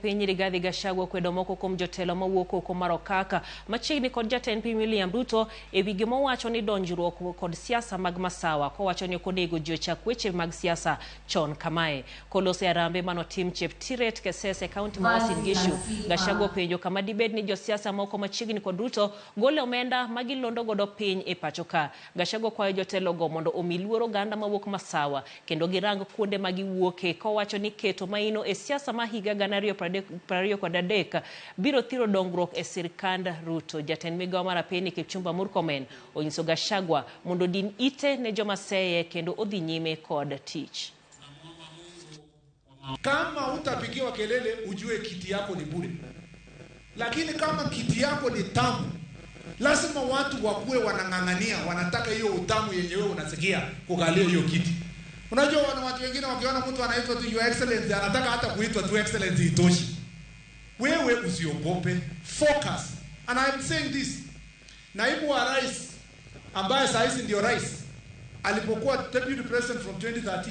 Piny Rigathi Gachagua okwedo moko kuom jotelo mawuok oko mar okaka machiegni kod jatend piny William Ruto ewi gima owacho ni donjruok kod siasa mag masawa, kowacho ni ok onego ji ochak weche mag siasa chon kamae. Koloso e harambee manotim Cheptiret Kesese, kaunti ma Uasin Gishu, Gachagua openjo kama dibed ni josiasa moko machiegni kod Ruto gole omenda ma gilondo godo piny e pacho ka. Gachagua kwayo jotelogo mondo omi luor oganda mawuok masawa kendo girang kuonde ma giwuoke, kowacho ni keto maino e siasa ma higa 2023 biro thiro dongruok e sirkand Ruto. Jatend migao mar apeni Kipchumba Murkomen onyiso Gachagua mondo odin ite ne joma seye kendo odhi nyime kod tich. Kama utapigiwa kelele, ujue kiti yako ni bure, lakini kama kiti yako ni tamu, lazima watu wakuwe wanang'ang'ania, wanataka hiyo utamu yenye wewe unasikia kukalia hiyo kiti. Unajua wana watu wengine wakiona mtu anaitwa tu Your Excellency, anataka hata kuitwa tu Excellency itoshi. Wewe usiogope, focus. And I'm saying this, naibu wa rais ambaye saa hizi ndio rais alipokuwa deputy president from 2013.